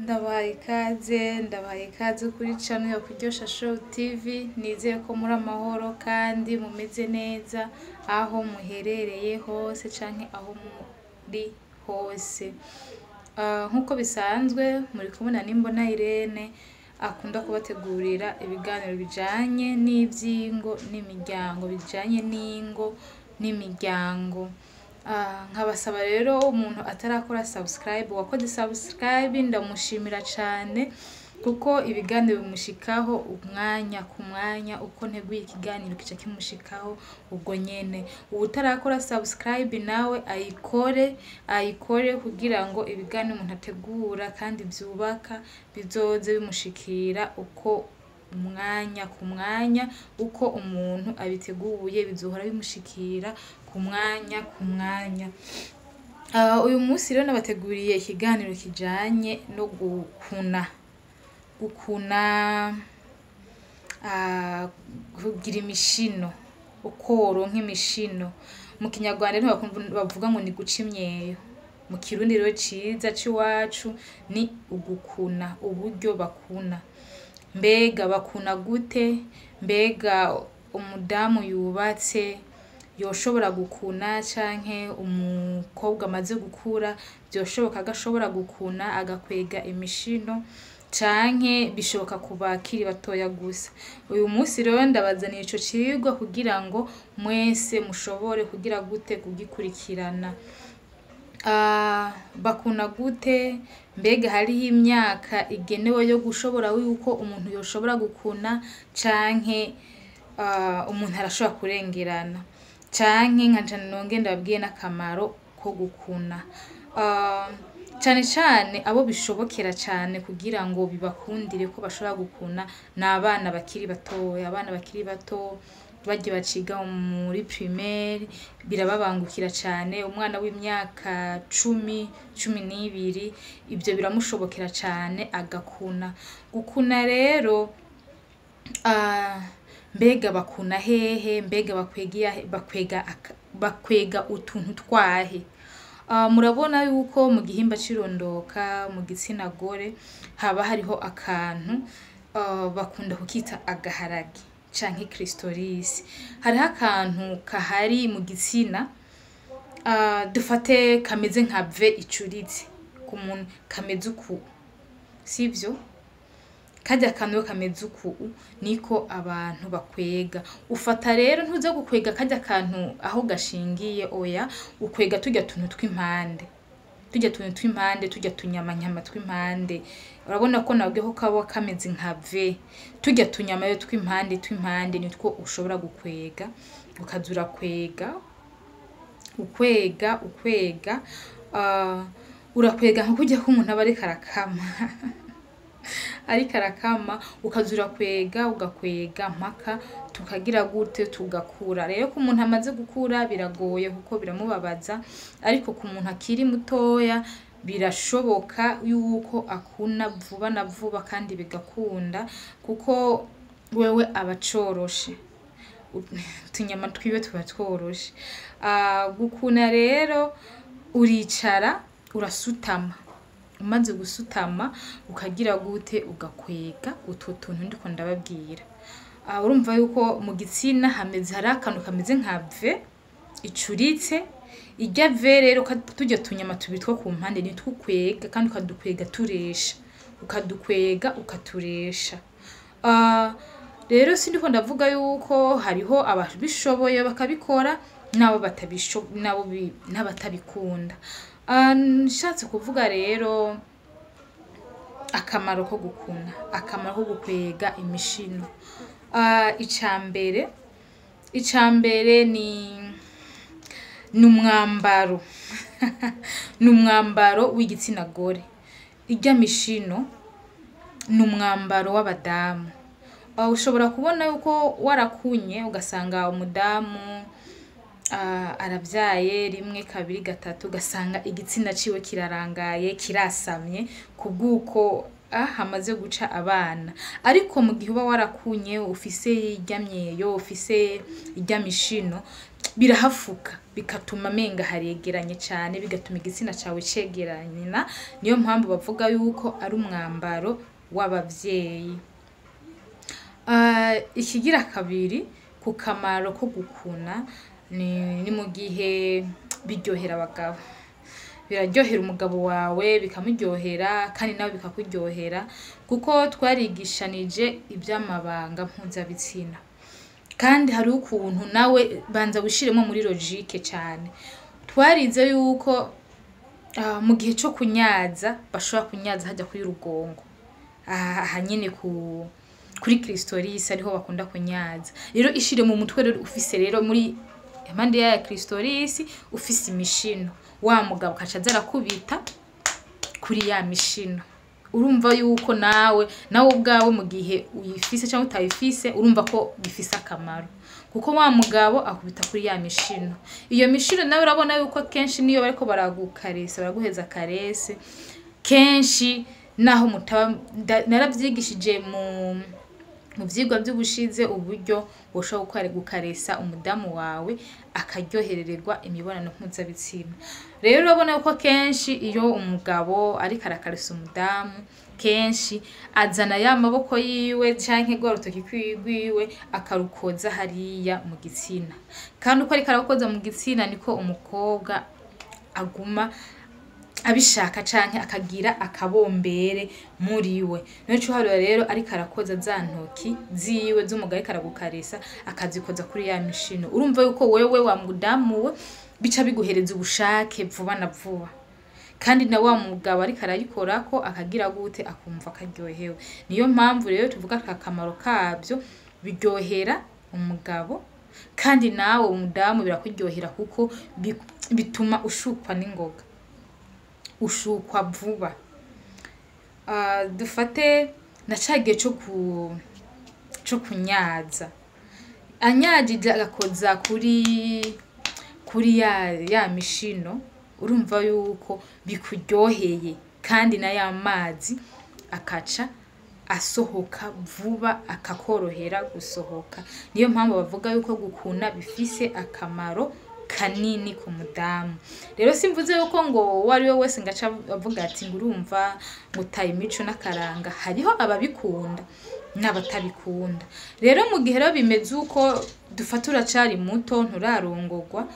Ndabahaye ikaze, ndabahaye ikaze kuri channel ya Kuryosha Show TV. Nizeye ko muri amahoro kandi mumeze neza aho muherereye hose canke aho muri hose. Nkuko bisanzwe muri kumwe na Nimbona Irene akunda kubategurira ibiganiro bijanye n'ivyingo n'imiryango, bijanye n'ingo n'imiryango. Nkabasaba rero umuntu atarakora subscribe, uwakoze subscribe ndamushimira cane kuko ibiganiro bimushikaho umwanya ku mwanya, uko nteguye ikiganiro kica kimushikaho ubwo nyene. Uwutarakora subscribe nawe ayikore, ayikore kugira ngo ibiganiro umuntu ategura kandi vyubaka bizoze bimushikira uko umwanya ku mwanya, uko umuntu abiteguye bizohora bimushikira ku mwanya ku mwanya. Uyu munsi rero nabateguriye ikiganiro kijanye no gukuna, gukuna, kugira imishino, uko woronka imishino. Mu Kinyarwanda niho bavuga ngo ni guca imyeyo. Mu Kirundi rero ciza c'iwacu ni ugukuna, uburyo bakuna. Mbega bakuna gute? Mbega umudamu yubatse yoshobora gukuna canke umukobwa amaze gukura vyoshoboka ko ashobora gukuna agakwega imishino, canke bishoboka ku bakiri batoya gusa? Uyu munsi rero ndabazaniye ico cigwa kugira ngo mwese mushobore kugira gute kugikurikirana. Bakuna gute? Mbega hariho imyaka igenewe yo gushobora yuko umuntu yoshobora gukuna, canke umuntu arashobora kurengerana, canke nkaca nonge ndababwiye n'akamaro ko gukuna. Cane cane abo bishobokera cane kugira ngo bibakundire ko bashobora gukuna ni abana bakiri batoya. Abana bakiri bato barya baciga muri primaire birababangukira cane. Umwana w'imyaka 10, 12, ivyo biramushobokera cane agakuna. Gukuna rero, mbega bakuna hehe? Mbega bakwega utuntu twahe? Murabona yuko mu gihimba c'irondoka mu gitsina gore haba hariho akantu, bakunda kukita agaharage canke clitoris. Hariho akantu kahari mu gitsina, dufate kameze nka V icuritse ku muntu, kameze uku, sivyo? Karya kantu kameze uku niko abantu bakwega. Ufata rero, ntuza gukwega karya kantu aho gashingiye, oya, ukwega turya tuntu tw'impande, turya tuntu tw'impande, turya tunyamanyama tw'impande. Urabona ko nabwiye ko kaba kameze nka V. Turya tunyama rero tw'impande tw'impande nitwo ushobora gukwega, ukaza urakwega, ukwega, ukwega, urakwega nka kurya k'umuntu aba ariko arakama, ariko arakama, ukaza urakwega, ugakwega mpaka tukagira gute, tugakura. Rero ku muntu amaze gukura biragoye kuko biramubabaza, ariko ku muntu akiri mutoya birashoboka yuko akuna vuba na vuba kandi bigakunda, kuko wewe aba acoroshe, utunyama twiwe tuba tworoshe. Gukuna rero uricara, urasutama, umaze gusutama ukagira gute, ugakwega utwo tuntu ndiko ndababwira. Urumva yuko mu gitsina hameze, hari akantu kameze nka V icuritse. Irya V rero, turya tunyama tubiri two ku mpande nitwo ukwega, kandi ukadukwega turesha, ukadukwega ukaturesha. Rero sindiko ndavuga yuko hariho ababishoboye bakabikora n'abo n'abo n'abatabikunda. Nshatse kuvuga rero akamaro ko gukuna, akamaro ko gukwega imishino. Icambere ni umwambaro, ni umwambaro w'igitsina gore. Irya mishino ni umwambaro w'abadamu. Ushobora kubona yuko warakunye ugasanga umudamu aravyaye rimwe, kabiri, gatatu, ugasanga igitsina ciwe kirarangaye, kirasamye kubw'uko hamaze guca abana. Ariko mu gihe uba warakunye, ufise irya myeyo, ufise irya mishino, birahafuka, bigatuma menga haregeranye cyane, bigatuma igitsina cyawe cegeranye. Niyo mpamvu bavuga yuko ari umwambaro w'abavyeyi. Ikigira kabiri ku kamaro ko gukuna ni mu gihe biryohera abagabo, biraryohera umugabo wawe, bikamuryohera kandi nawe bikakuryohera, kuko twarigishanije iby'amabanga mpuzabitsina. Kandi hari ukuntu nawe banza wishiremo muri logique cyane. Twarize yuko mu gihe cyo kunyaza bashobora kunyaza hajya kuri rugongo, aha nyene kuri clitoris ariho bakunda kunyaza. Rero ishire mu mutwe rero ufise rero muri impande ya clitoris ufise imishino, wa mugabo kaca aza arakubita kuri ya mishino. Urumva yuko nawe ubwawe mu gihe uyifise cyangwa utayifise, urumva ko bifise akamaro, kuko wa mugabo akubita kuri ya mishino. Iyo mishino nawe urabona yuko kenshi niyo bariko baragukaresa, baraguheza caresse kenshi, naho mutaba naravyigishije mu vyigwa vy'ubushize uburyo woshobora gukaresa umudamu wawe akaryoherererwa imibonano mpuzabitsina. Rero urabona ko kenshi iyo umugabo ariko arakaresa umudamu, kenshi azana ya maboko yiwe canke rwa rutoki rwiwe akarukoza hariya mu gitsina. Kandi uko ariko arakoza mu gitsina niko umukobwa aguma abishaka canke akagira akabombere muri we. Nico uharura rero ariko arakoza za ntoki ziwe z'umugabo ariko aragukaresa, akazikoza kuri ya mishino, urumva yuko wewe wa mudamu we bica biguhereza ubushake vuba na vuba. Kandi na wa mugabo ariko arayikorako akagira gute, akumva akaryohewe. Niyo mpamvu rero tuvuga aka kamaro kabyo, biryohera umugabo kandi nawe umudamu birakuryohera, kuko bituma ushukwa n'ingoga, ushukwa vuba. Dufate na ca gihe co kunyaza, anyagije agakoza kuri ya mishino, urumva yuko bikuryoheye, kandi na ya mazi akaca asohoka vuba, akakorohera gusohoka. Niyo mpamvu bavuga yuko gukuna bifise akamaro kanini ku mudamu. Rero simvuze yuko ngo uwo ari we wese ngaca avuga ati ngo urumva ngo utaye imico n'akaranga. Hariho ababikunda n'abatabikunda. Rero mu gihe rero bimeze uko, dufata uracari muto, nturarongorwa,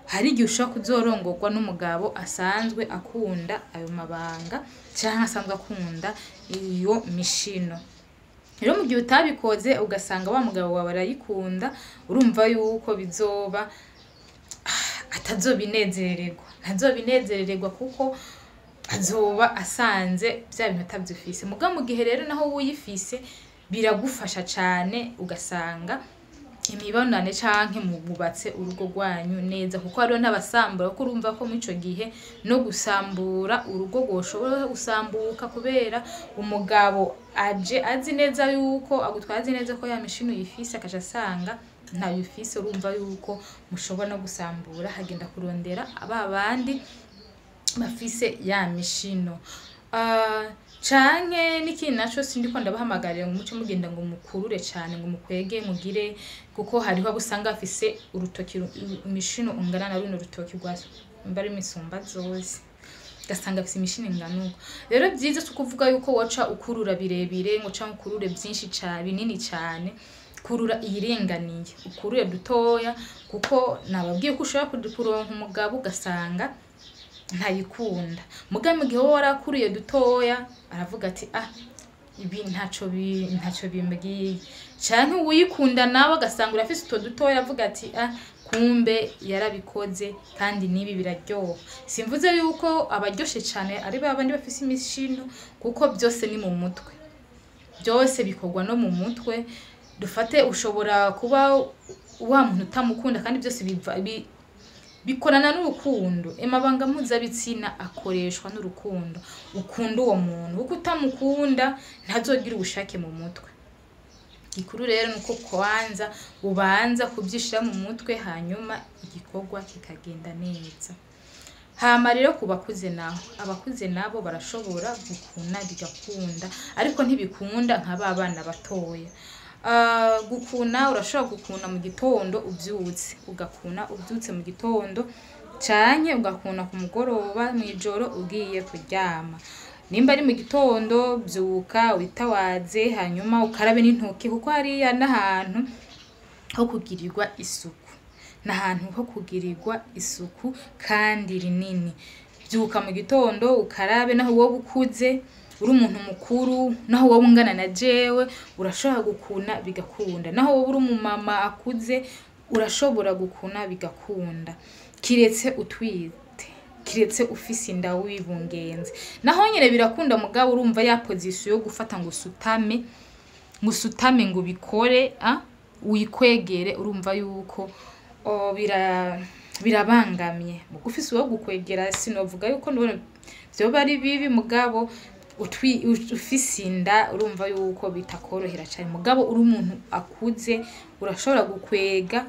hari igihe ushobora kuzorongorwa n'umugabo asanzwe akunda ayo mabanga canke asanzwe akunda iyo mishino. Rero mu gihe utabikoze ugasanga wa mugabo wawe arayikunda, urumva yuko bizoba atazobinezerererwa, ntazobinezerererwa, kuko azoba asanze vya bintu atavyifise. Muga mu gihe rero naho wuyifise biragufasha cane, ugasanga imibonane canke mububatse urugo rwanyu neza, kuko hariho n'abasambura, kuko urumva ko muri ico gihe no gusambura urugo rwoshobora gusambuka, kubera umugabo aje azi neza yuko agutwara, azi neza ko ya mishino uyifise, akaca asanga ntayo ufise. Urumva yuko mushobora no gusambura, hagenda kurondera ba bandi bafise ya mishino. Canke n'ikindi naco, sindiko ndabahamagarira ngo muce mugenda ngo mukurure cane, ngo mukwege mugire, kuko hariho abo usanga bafise urutoki imishino ungana na runo rutoki rwa mbari imisumba zose, ugasanga afise imishino ingana uko. Rero vyiza si ukuvuga yuko woca ukurura birebire ngo canke ukurure vyinshi cane binini cane. Kurura iyiringaniye, ukurure dutoya, kuko nababwiye ko ushobora kuronka umugabo ugasanga ntayikunda. Muga mu gihe wowe warakuriye dutoya, aravuga ati ah, ibi ntaco bimbwiye. Canke uwuyikunda nawe agasanga urafise utwo dutoya, avuga ati ah, kumbe yarabikoze, kandi n'ibi biraryoha. Simvuze yuko abaryoshe cane ari babandi bafise imishino, kuko byose ni mu mutwe, byose bikorwa no mu mutwe. Dufate ushobora kuba wa muntu utamukunda, kandi byose biva bikorana n'urukundo. Amabanga mpuzabitsina akoreshwa n'urukundo. Ukunda uwo muntu, kuko utamukunda ntazogira ubushake mu mutwe. Gikuru rero nuko kwanza ubanza kubyishira mu mutwe, hanyuma igikorwa kikagenda neza. Hama rero ku bakuze naho, abakuze nabo barashobora gukuna bigakunda, ariko ntibikunda nka ba bana batoya. Gukuna urashobora gukuna mu gitondo uvyutse, ugakuna uvyutse mu gitondo canke ugakuna ku mugoroba mw'ijoro ugiye kuryama. Nimba ari mu gitondo, vyuka witawaze, hanyuma ukarabe n'intoki, kuko hariya n'ahantu ho kugirirwa isuku, n'ahantu ho kugirirwa isuku kandi rinini. Vyuka mu gitondo ukarabe, naho woba ukuze uri umuntu mukuru, naho woba ungana na jewe, urashobora gukuna bigakunda. Naho woba uri umumama akuze, urashobora gukuna bigakunda, kiretse utwite, kiretse ufise inda wibungenze, naho nyene birakunda. Mugabo urumva ya position yo gufata ngo usutame, ngo usutame, ngo ubikore, wikwegere, urumva yuko birabangamye. Muga ufise uwo gukwegera, sinovuga yuko none vyoba ari bibi. Mugabo ufise inda, urumva yuko bitakorohera cane. Mugabo uri umuntu akuze, urashobora gukwega.